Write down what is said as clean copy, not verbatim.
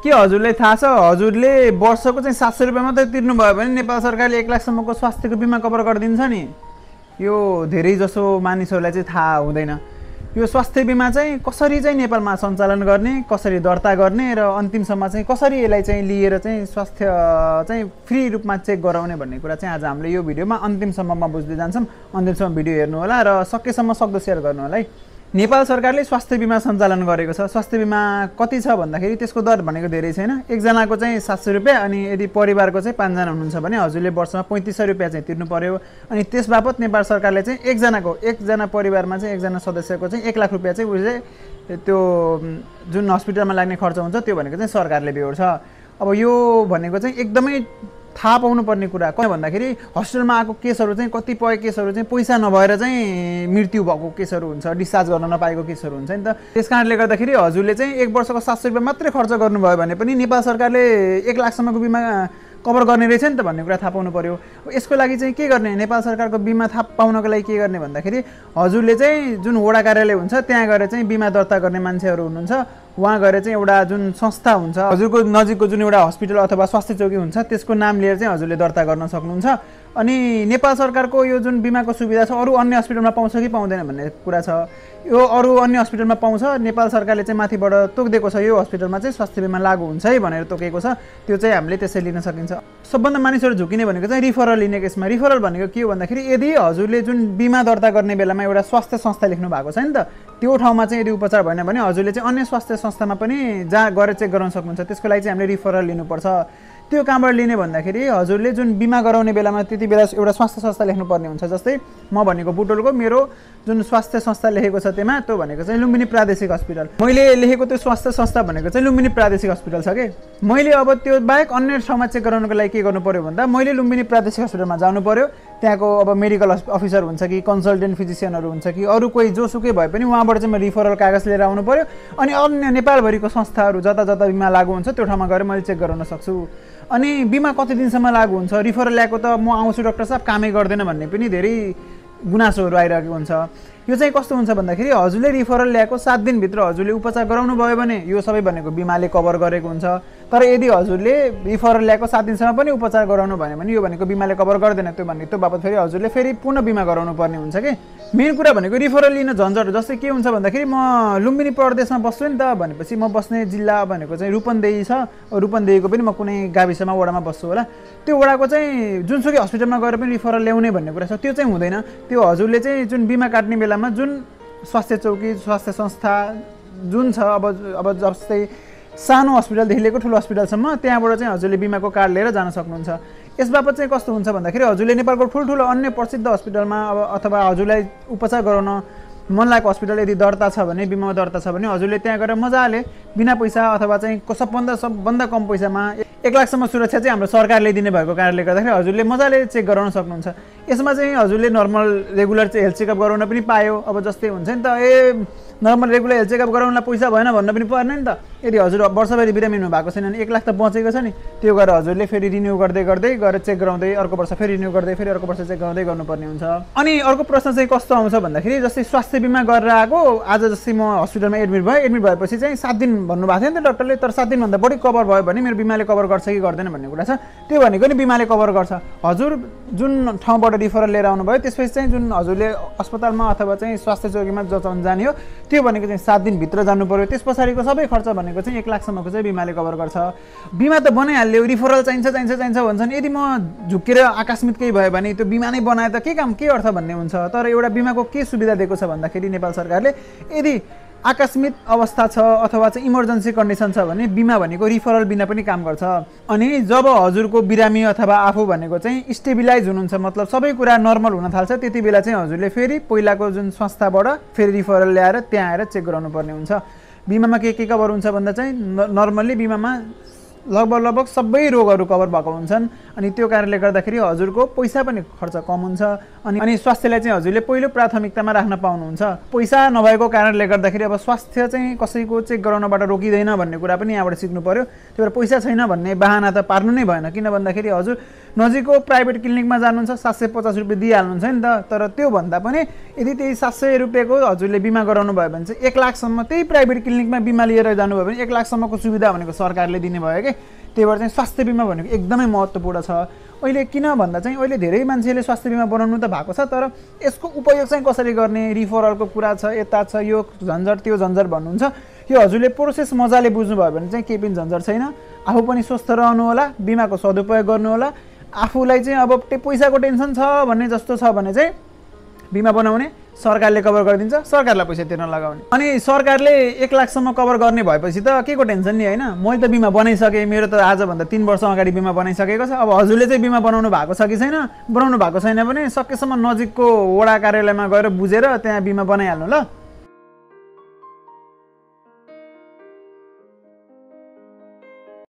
के हजुरलाई थाहा छ हजुरले वर्षको चाहिँ 700 रुपैयाँ मात्रै तिर्नु भयो भने नेपाल सरकारले 1 लाखसम्मको स्वास्थ्यको बिमा कभर गरिदिन्छ नि। यो धेरै जसो मानिसहरूलाई चाहिँ थाहा हुँदैन। यो स्वास्थ्य बिमा चाहिँ कसरी चाहिँ नेपालमा सञ्चालन गर्ने, कसरी दर्ता गर्ने र अन्तिमसम्म चाहिँ कसरी यसलाई चाहिँ लिएर चाहिँ स्वास्थ्य चाहिँ फ्री रूपमा चेक गराउने भन्ने कुरा चाहिँ आज हामीले यो भिडियोमा अन्तिमसम्ममा बुझ्दै जान्छौँ। अन्तिमसम्म भिडियो हेर्नु होला र सकेसम्म सक्दो सेयर गर्नु होला है। नेपाल सरकारले स्वास्थ्य बिमा सञ्चालन गरेको छ। स्वास्थ्य बिमा कति छ भन्दाखेरि त्यसको दर भनेको धेरै छैन। एकजनाको चाहिँ 700 रुपैयाँ अनि यदि परिवारको चाहिँ 5 जना हुनुहुन्छ भने हजुरले वर्षमा 3500 रुपैयाँ चाहिँ तिर्नु पर्यो। अनि त्यस बापत नेपाल सरकारले चाहिँ एकजना परिवारमा चाहिँ एकजना सदस्यको चाहिँ 1 लाख रुपैयाँ चाहिँ उसले त्यो जुन हस्पिटलमा लाग्ने खर्च हुन्छ त्यो भनेको चाहिँ सरकारले बेहोर्छ। अब यो भनेको चाहिँ एकदमै थाहा पाउनुपर्ने कुरा के भन्दाखेरि हस्पिटलमा आएको केसहरू चाहिँ कतिपय केसहरू चाहिँ पैसा नभएर चाहिँ मृत्यु भएको केसहरू हुन्छ, डिस्चार्ज गर्न नपाएको केसहरू हुन्छ नि त। त्यस कारणले गर्दाखेरि हजुरले चाहिँ 1 वर्षको 700 रुपैयाँ मात्रै खर्च गर्नुभयो भने पनि नेपाल सरकारले 1 लाखसम्मको बिमा कभर गर्ने रहेछ नि त भन्ने कुरा थाहा पाउनु पर्यो। यसको लागि चाहिँ के गर्ने, नेपाल सरकारको बिमा थाहा पाउनको लागि के गर्ने भन्दाखेरि हजुरले चाहिँ जुन वडा कार्यालय हुन्छ त्यहाँ गएर चाहिँ बिमा दर्ता गर्ने मान्छेहरू हुनुहुन्छ, वहाँ गएर चाहिँ एउटा जुन संस्था हुन्छ हजुरको नजिकको जुन एउटा हस्पिटल अथवा स्वास्थ्य चौकी हुन्छ त्यसको नाम लिएर चाहिँ हजुरले दर्ता गर्न सक्नुहुन्छ। अनि नेपाल सरकारको यो जुन बिमाको सुविधा छ अरू अन्य हस्पिटलमा पाउँछ कि पाउँदैन भन्ने कुरा छ। यो अरू अन्य हस्पिटलमा पाउँछ, नेपाल सरकारले चाहिँ माथिबाट तोकिदिएको छ यो हस्पिटलमा चाहिँ स्वास्थ्य बिमा लागू हुन्छ है भनेर तोकेको छ। त्यो चाहिँ हामीले त्यसै लिन सकिन्छ। सबभन्दा मानिसहरू झुकिने भनेको चाहिँ रिफरल लिने केसमा। रिफरल भनेको के हो भन्दाखेरि यदि हजुरले जुन बिमा दर्ता गर्ने बेलामा एउटा स्वास्थ्य संस्था लेख्नु भएको छ नि त त्यो ठाउँमा चाहिँ यदि उपचार भएन भने हजुरले चाहिँ अन्य स्वास्थ्य संस्थामा पनि जहाँ गएर चेक गराउन सक्नुहुन्छ। त्यसको लागि चाहिँ हामीले रिफरल लिनुपर्छ। त्यो कहाँबाट लिने भन्दाखेरि हजुरले जुन बिमा गराउने बेलामा त्यति बेला एउटा स्वास्थ्य संस्था लेख्नुपर्ने हुन्छ। जस्तै म भनेको बुटोलको मेरो जुन स्वास्थ्य संस्था लेखेको छ त्यहाँ त्यो भनेको चाहिँ लुम्बिनी प्रादेशिक हस्पिटल। मैले लेखेको त्यो स्वास्थ्य संस्था भनेको चाहिँ लुम्बिनी प्रादेशिक हस्पिटल छ कि मैले अब त्यो बाहेक अन्य ठाउँमा चेक गराउनको लागि के गर्नु पर्यो भन्दा मैले लुम्बिनी प्रादेशिक हस्पिटलमा जानु पर्यो। त्यहाँको अब मेडिकल अफिसर हुन्छ कि कन्सल्टेन्ट फिजिसियनहरू हुन्छ कि अरू कोही जोसुकै भए पनि उहाँबाट चाहिँ म रिफरल कागज लिएर आउनु पर्यो। अनि अन्य नेपालभरिको संस्थाहरू जता जता बिमा लागू हुन्छ त्यो ठाउँमा गएर मैले चेक गराउन सक्छु। अनि बिमा कति दिनसम्म लागू हुन्छ, रिफरल ल्याएको त म आउँछु डाक्टर साहब कामै गर्दैन भन्ने पनि धेरै गुनासोहरू आइरहेको हुन्छ। यो चाहिँ कस्तो हुन्छ भन्दाखेरि हजुरले रिफरल ल्याएको 7 दिनभित्र हजुरले उपचार गराउनु भयो भने यो सबै भनेको बिमाले कभर गरेको हुन्छ। तर यदि हजुरले रिफरल ल्याएको 7 दिनसम्म पनि उपचार गराउनु भयो भने यो भनेको बिमाले कभर गर्दैन। त्यो बापत फेरि हजुरले फेरि पुनः बिमा गराउनु पर्ने हुन्छ कि। मेन कुरा भनेको रिफरल लिन झन्झट। जस्तै के हुन्छ भन्दाखेरि म लुम्बिनी प्रदेशमा बस्छु नि त भनेपछि म बस्ने जिल्ला भनेको चाहिँ रूपन्देही छ। रूपन्देहीको पनि म कुनै गाविसमा वडामा बस्छु होला। त्यो वडाको चाहिँ जुनसुकै हस्पिटलमा गएर पनि रिफरल ल्याउने भन्ने कुरा छ। त्यो चाहिँ हुँदैन। त्यो हजुरले चाहिँ जुन बिमा काट्ने बेलामा जुन स्वास्थ्य चौकी स्वास्थ्य संस्था जुन छ अब जस्तै सानो हस्पिटलदेखि लिएको ठुलो हस्पिटलसम्म त्यहाँबाट चाहिँ हजुरले बिमाको कार्ड लिएर जान सक्नुहुन्छ। यस बापत चाहिँ कस्तो हुन्छ भन्दाखेरि हजुरले नेपालको ठुल्ठुलो अन्य प्रसिद्ध हस्पिटलमा अब अथवा हजुरलाई उपचार गराउन मन लागेको हस्पिटल यदि दर्ता छ भने बिमा दर्ता छ भने हजुरले त्यहाँ गएर मजाले बिना पैसा अथवा चाहिँ सबभन्दा कम पैसामा 1 लाखसम्म सुरक्षा चाहिँ हाम्रो सरकारले दिने भएको कारणले गर्दाखेरि हजुरले मजाले चेक गराउन सक्नुहुन्छ। यसमा चाहिँ हजुरले नर्मल रेगुलर चाहिँ हेल्थ चेकअप गराउन पनि पायो। अब जस्तै हुन्छ नि त नर्मल रेगुलर हेल्थ चेकअप गराउनलाई पैसा भएन भन्न पनि पर्ने नि त। यदि हजुर वर्षभरि बिरामी हुनु भएको छैन भने 1 लाख त बचेको छ नि। त्यो गरेर हजुरले फेरि रिन्यू गर्दै गएर चेक गराउँदै अर्को वर्ष फेरि रिन्यू गर्दै फेरि अर्को वर्ष चेक गराउँदै गर्नुपर्ने हुन्छ। अनि अर्को प्रश्न चाहिँ कस्तो आउँछ भन्दाखेरि जस्तै स्वास्थ्य बिमा गरेर आएको आज जस्तै म हस्पिटलमा एडमिट भएपछि चाहिँ 7 दिन भन्नुभएको थियो नि त डाक्टरले। तर 7 दिनभन्दा बढी कभर भयो भने मेरो बिमाले कभर गर्छ कि गर्दैन भन्ने कुरा छ। त्यो भनेको नि बिमाले कभर गर्छ। हजुर जुन ठाउँबाट रिफरल लिएर आउनुभयो त्यसपछि चाहिँ जुन हजुरले अस्पतालमा अथवा चाहिँ स्वास्थ्य चौकीमा जचाउन जाने हो त्यो भनेको चाहिँ 7 दिनभित्र जानु पर्यो। त्यस पछाडिको सबै खर्च भनेको चाहिँ 1 लाखसम्मको चाहिँ बिमाले कभर गर्छ। बिमा त बनाइहाल्यो, रिफरल चाहिन्छ भन्छन्। यदि म झुक्केर आकस्मिक केही भयो भने त्यो बिमा नै बनाए त के काम के अर्थ भन्ने हुन्छ। तर एउटा बिमाको के सुविधा दिएको छ भन्दाखेरि नेपाल सरकारले यदि आकस्मिक अवस्था छ अथवा चाहिँ इमर्जेन्सी कन्डिसन छ भने बिमा भनेको रिफरल बिना पनि काम गर्छ। अनि जब हजुरको बिरामी अथवा आफू भनेको चाहिँ स्टेबिलाइज हुनुहुन्छ मतलब सबै कुरा नर्मल हुन थाल्छ त्यति बेला चाहिँ हजुरले फेरि पहिलाको जुन संस्थाबाट फेरि रिफरल ल्याएर त्यहाँ आएर चेक गराउनु पर्ने हुन्छ। बिमामा के कभर हुन्छ भन्दा चाहिँ नर्मल्ली बिमामा लगभग सबै रोगहरू कभर भएको हुन्छन्। अनि त्यो कारणले गर्दाखेरि हजुरको पैसा पनि खर्च कम हुन्छ। अनि स्वास्थ्यलाई चाहिँ हजुरले पहिलो प्राथमिकतामा राख्न पाउनुहुन्छ। पैसा नभएको कारणले गर्दाखेरि अब स्वास्थ्य चाहिँ कसैको चेक गराउनबाट रोकिँदैन भन्ने कुरा पनि यहाँबाट सिक्नु पर्यो। त्यो भएर पैसा छैन भन्ने बहाना त पार्नु नै भएन। किन भन्दाखेरि हजुर नजिकको प्राइभेट क्लिनिकमा जानुहुन्छ 750 रुपियाँ दिइहाल्नुहुन्छ नि त। तर त्यो भन्दा पनि यदि त्यही 700 रुपियाँको हजुरले बिमा गराउनु भयो भने चाहिँ 1 लाखसम्म त्यही प्राइभेट क्लिनिकमा बिमा लिएर जानुभयो भने 1 लाखसम्मको सुविधा भनेको सरकारले दिने भयो कि। त्यही भएर चाहिँ स्वास्थ्य बिमा भनेको एकदमै महत्त्वपूर्ण छ। अहिले किन भन्दा चाहिँ अहिले धेरै मान्छेले स्वास्थ्य बिमा बनाउनु त भएको छ, तर यसको उपयोग चाहिँ कसरी गर्ने, रिफरलको कुरा छ, यता छ, यो झन्झट त्यो झन्झट भन्नुहुन्छ। यो हजुरले प्रोसेस मजाले बुझ्नुभयो भने चाहिँ केही पनि झन्झट छैन। आफू पनि स्वस्थ रहनु होला, बिमाको सदुपयोग गर्नु होला। आफूलाई चाहिँ अब पैसाको टेन्सन छ भन्ने जस्तो छ भने चाहिँ बिमा बनाउने, सरकारले कभर गरिदिन्छ, सरकारलाई पैसा तिर्न लगाउने। अनि सरकारले 1 लाखसम्म कभर गर्ने भएपछि त के को टेन्सन नि होइन। मैले त बिमा बनाइसकेँ, मेरो त आजभन्दा 3 वर्ष अगाडि बिमा बनाइसकेको छ। अब हजुरले चाहिँ बिमा बनाउनु भएको छ कि छैन, बनाउनु भएको छैन भने सकेसम्म नजिकको वडा कार्यालयमा गएर बुझेर त्यहाँ बिमा बनाइहाल्नु ल।